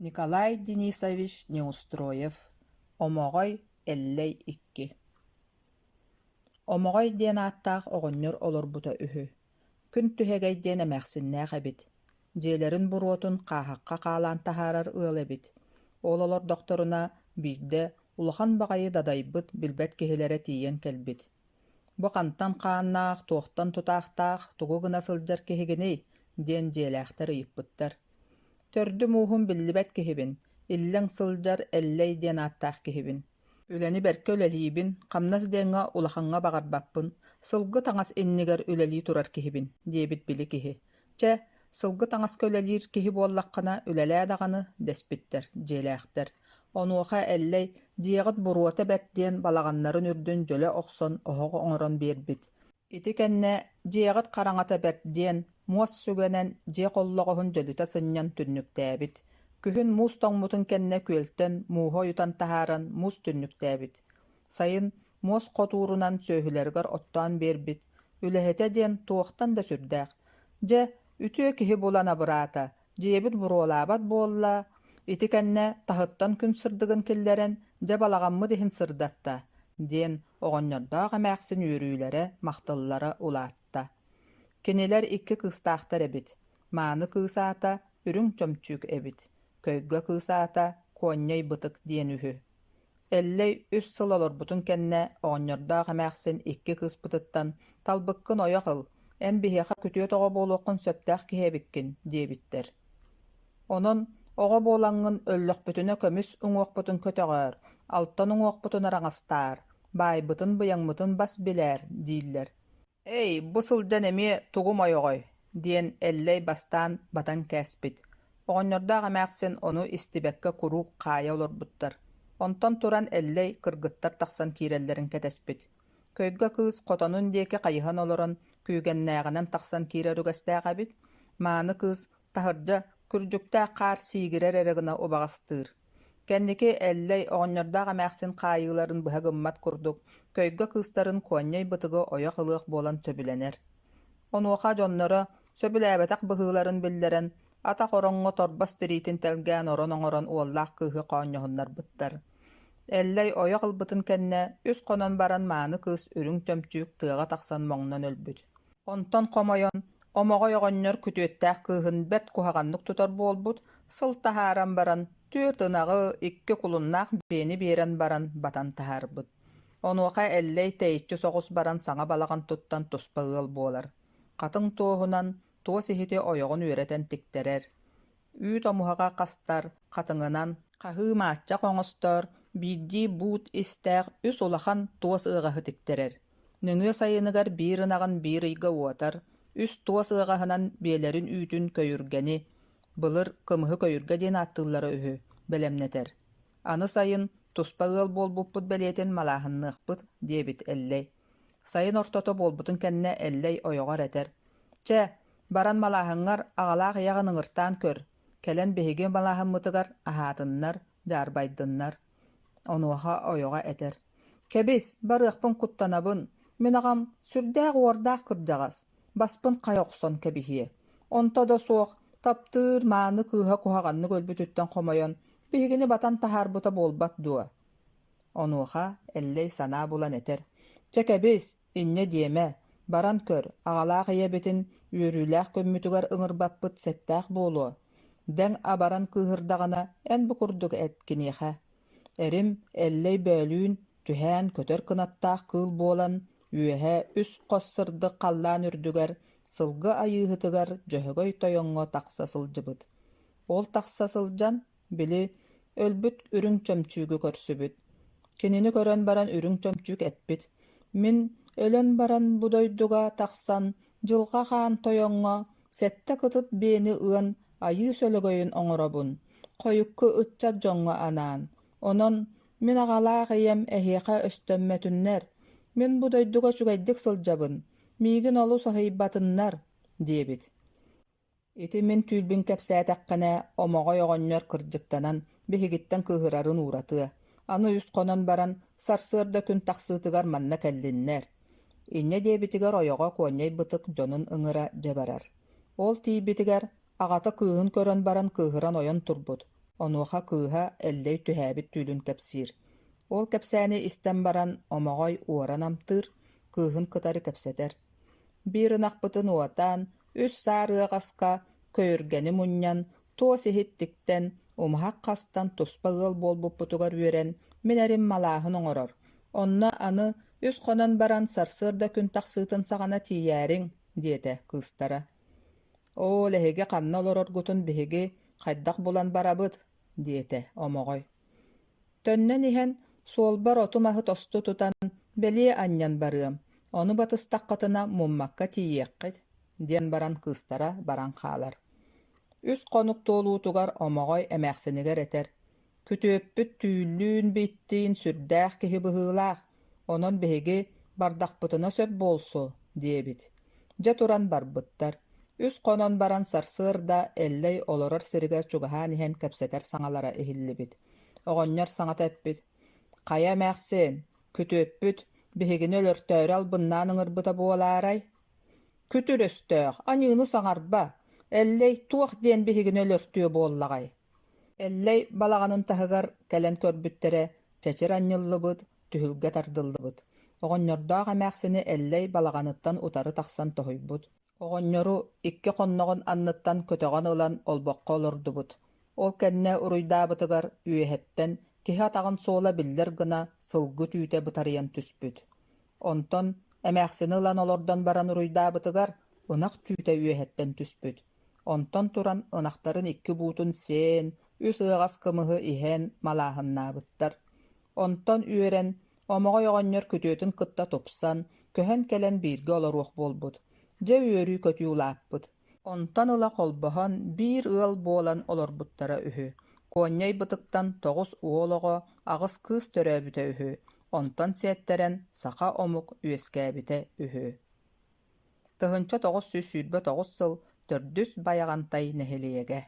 Николай Денисович Неустроев «Омоҕой Эллэй икки Омоҕой диэн ааттаах оҕонньор олорбута үһү. Күн Түһэгэй диэн эмээхсиннээх эбит. Дьиэлэрин буруотун хааһахха хаалаан таһаарар ыал эбит. Ол олордохторуна биирдэ улахан баҕайы дадайбыт билбэт киһилэрэ тиийэн кэлбит. «Бу хантан хааннаах, туохтан тутаахтаах, тугу гына сылдьар киһигиний?» диэн дьиэлээхтэр ыйыппыттар. «Төрдүм-ууһум биллибэт киһибин, иллэҥ сылдьар Эллэй диэн ааттаах киһибин. Үлэни бэркэ үлэлиибин, хамнас диэҥҥэ улахаҥҥа баҕарбаппын, сылгы таҥас иннигэр үлэлии турар киһибин», диэбит били киһи. «Чэ, сылгы таҥаска үлэлиир киһи буоллаххына үлэлээ даҕаны» дэспиттэр дьиэлээхтэр. Онуоха Эллэй «Дьиэҕит буруота бэрт» диэн балаҕаннарын үрдүн дьөлө охсон оһох оҥорон биэрбит. Ити кэннэ «Дьиэҕит хараҥата бэрт» диэн муос сүгэнэн дьиэ холлоҕоһун дьөлүтэ сынньан түннүктээбит. Күһүн муус тоҥмутун кэннэ күөлтэн мууһу ойутан таһааран муус түннүктээбит. Сайын муос хотуурунан сүөһүлэригэр оттоон биэрбит, үлэһитэ диэн туохтан да сүрдээх. Дьэ, үтүө киһи булан абыраата, дьиэбит буруолаабат буолла, ити кэннэ таһыттан күн сырдыгын киллэрэн, дьэ балаҕаммыт иһин сырдатта, диэн оҕонньордоох эмээхсин үөрүүлэрэ, махталлара улаатта. Кинилэр икки кыыстаахтар эбит. Мааны кыыс аата Үрүҥ Чөмчүүк эбит, көйгө кыыс аата Куонньай Бытык диэн үһү. Эллэй үс сыл олорбутун кэннэ оҕонньордоох эмээхсин икки кыыспытыттан «Талбыккын ойох ыл, эн биһиэхэ күтүөт оҕо буолуоххун сөптөөх киһи эбиккин» диэбиттэр. Онон оҕо буолаҥҥын өллөхпүтүнэ көмүс уҥуохпутун көтөҕөөр, алтан уҥуохпутун араҥастаар, баайбытын-быйаҥмытын бас билээр дииллэр. «Эй, бу сылдьан эмиэ тугум ойоҕой?» диэн Эллэй бастаан батан кээспит. Оҕонньордоох эмээхсин ону истибэккэ куруук хаайа олорбуттар. Онтон туран Эллэй кыргыттар тахсан киирэллэрин кэтэспит. Көйгө кыыс хотонун диэки хайыһан олорон күүгэннээҕинэн тахсан киирэр үгэстээх эбит. Мааны кыыс таһырдьа күрдьүктээх хаар сиигирэр эрэ гына убаҕастыыр. Кэнники Эллэй оҕонньордоох эмээхсин хаайыыларын быһа гыммат курдук, көйгө кыыстарын Куонньай Бытыгы ойох ылыах буолан сөбүлэнэр. Онуоха дьонноро сөбүлээбэтэх быһыыларын биллэрэн, атах ороҥҥо торбос тириитин тэлгээн орон оҥорон уоллаах кыыһы хоонньоһуннарбыттар. Эллэй ойох ылбытын кэннэ үс хонон баран мааны кыыс үрүҥ чөмчүүк тыаҕа тахсан моҥнон өлбүт. Онтон хомойон, Омоҕой оҕонньор күтүөттээх кыыһын бэрт куһаҕаннык тутар буолбут, сыл таһааран баран, түөрт ынаҕы, икки кулуннаах биэни биэрэн баран батан таһаарбыт. Онуоха Эллэй тэйиччи соҕус баран саҥа балаҕан туттан туспа ыал буолар. Хатыҥ туоһунан туос иһити ойоҕун үөрэтэн тиктэрэр. Үүт омуһаҕа хастар, хатыҥынан хаһыы мааччах оҥостор, биирдии буут истээх үс улахан туос ыаҕаһы тиктэрэр. Нөҥүө сайыныгар биир ынаҕын биир ыйга уотар, үс туос ыаҕаһынан биэлэрин үүтүн көйүргэни, былыр кымыһы көйүргэ диэн ааттыыллара үһү, бэлэмнэтэр. Аны сайын туспа ыал буолбуппут бэлиэтин малааһынныахпыт, диэбит Эллэй. Сайын ортото буолбутун кэннэ Эллэй ойоҕор этэр: «Чэ, баран малааһыҥҥар аҕалаах ийэҕин ыҥыртаан көр, кэлэн биһиги малааһыммытыгар аһаатыннар, дьаарбайдыннар». Онуоха ойоҕо этэр: «Кэбис, барыахпын куттанабын, мин аҕам сүрдээх уордаах кырдьаҕас, баспын хайа охсон кэбиһиэ. Онто да суох, таптыыр мааны кыыһа куһаҕаннык өлбүтүттэн хомойон, биһигини батан таһаарбыта буолбат дуо?» Онуоха Эллэй санаа булан этэр: «Чэ кэбис, инньэ диэмэ, баран көр, аҕалаах ийэбитин үөрүүлээх күммүтүгэр ыҥырбаппыт сэттээх буолуо. Дэҥ абаран кыыһырдаҕына эн бу курдук эт киниэхэ: Эрим Эллэй бөөлүүн түһээн көтөр кынаттаах кыыл буолан үөһэ үс хос сырдык халлаан үрдүгэр сылгы айыыһытыгар Дьөһөгөй тойоҥҥо тахса сылдьыбыт. Ол тахса сылдьан Били, өлбүт үрүҥ чөмчүүгү көрсүбүт. Кинини көрөн баран үрүҥ чөмчүүк эппит: «Мин өлөн баран бу дойдуга тахсан Дьылҕа Хаан тойоҥҥо сэттэ кытыт биэни ыан айыы сөлөгөйүн оҥоробун, хойукку ыччат дьоҥҥо анаан. Онон мин аҕалаах ийэм эһиэхэ өстөммөтүннэр, мин бу дойдуга үчүгэйдик сылдьабын, миигин олус аһыйбатыннар» диэбит. Ити мин түүл-бин кэпсээтэххинэ, Омоҕой оҕонньор кырдьыктанан, биһигиттэн кыыһырарын ууратыа. Аны үс хонон баран, сарсыарда күн тахсыытыгар манна кэллиннэр. Инньэ диэбитигэр ойоҕо Куонньай Бытык дьонун ыҥыра дьэ барар. Ол тиийбитигэр, аҕата кыыһын көрөн баран кыыһыран ойон турбут. Онуоха кыыһа Эллэй түһээбит түүлүн кэпсиир. Ол кэпсээни истэн баран Омоҕой уора намтыыр, кыыһын кытары кэпсэтэр: «Биир ынахпытын уотан, үс саар ыаҕаска көйүргэни мунньан, туос иһит тиктэн, умуһах хастан туспа ыал буолбуппутугар үөрэн, мин эрим малааһын оҥорор. Онно аны үс хонон баран сарсыарда күн тахсыытын саҕана тиийээриҥ» диэтэ кыыстара. «Оол, эһиги ханна олороргутун биһиги хайдах булан барабыт?» диэтэ Омоҕой. «Төннөн иһэн суолбар оту-маһы тосту тутан бэлиэ анньан барыам, ону батыстаххытына муммакка тиийиэххит» диэн баран кыыстара баран хаалар. Үс хонук туолуутугар Омоҕой эмээхсинигэр этэр: «Күтүөппүт түүллүүн-биттиин сүрдээх киһи быһыылаах, онон биһиги бардахпытына сөп буолсу» диэбит. Дьэ туран барбыттар. Үс хонон баран сарсыарда Эллэй олорор сиригэр чугаһаан иһэн кэпсэтэр саҥалара иһиллибит. Оҕонньор саҥата эппит: «Хайа эмээхсин, күтүөппүт биһигини өлөртөөрү албыннаан ыҥырбыта буолаарай? Күтүр өстөөх, аньыыны саҥарба, Эллэй туох диэн биһигини өлөртүө буоллаҕай?» Эллэй балаҕанын таһыгар кэлэн көрбүттэрэ чэчир анньыллыбыт, түһүлгэ тардыллыбыт. Оҕонньордоох эмээхсини Эллэй балаҕаныттан утары тахсан тоһуйбут. Оҕонньору икки хонноҕун анныттан көтөҕөн ылан олбоххо олордубут. Ол кэннэ уруйдаабытыгар үөһэттэн киһи атаҕын суола биллэр гына сылгы түүтэ бытарыйан түспүт. Онтон эмээхсини ылан олордон баран уруйдаабытыгар ынах түүтэ үөһэттэн түспүт. Онтон туран ынахтарын икки буутун сиэн, үс ыаҕас кымыһы иһэн малааһыннаабыттар. Онтон үөрэн, Омоҕой оҕонньор күтүөтүн кытта тупсан, көһөн кэлэн бииргэ олоруох буолбут. Дьэ үөрүү-көтүү улааппыт. Онтон ыла холбоһон, биир ыал буолан олорбуттара үһү. Куонньай бытыктан 9 уол оҕо, 8 кыыс төрөөбүтэ үһү. Онтон сиэттэрэн саха омук үөскээбитэ үһү. 1929 сыл Төрдүс Байаҕантай нэһилиэгэ.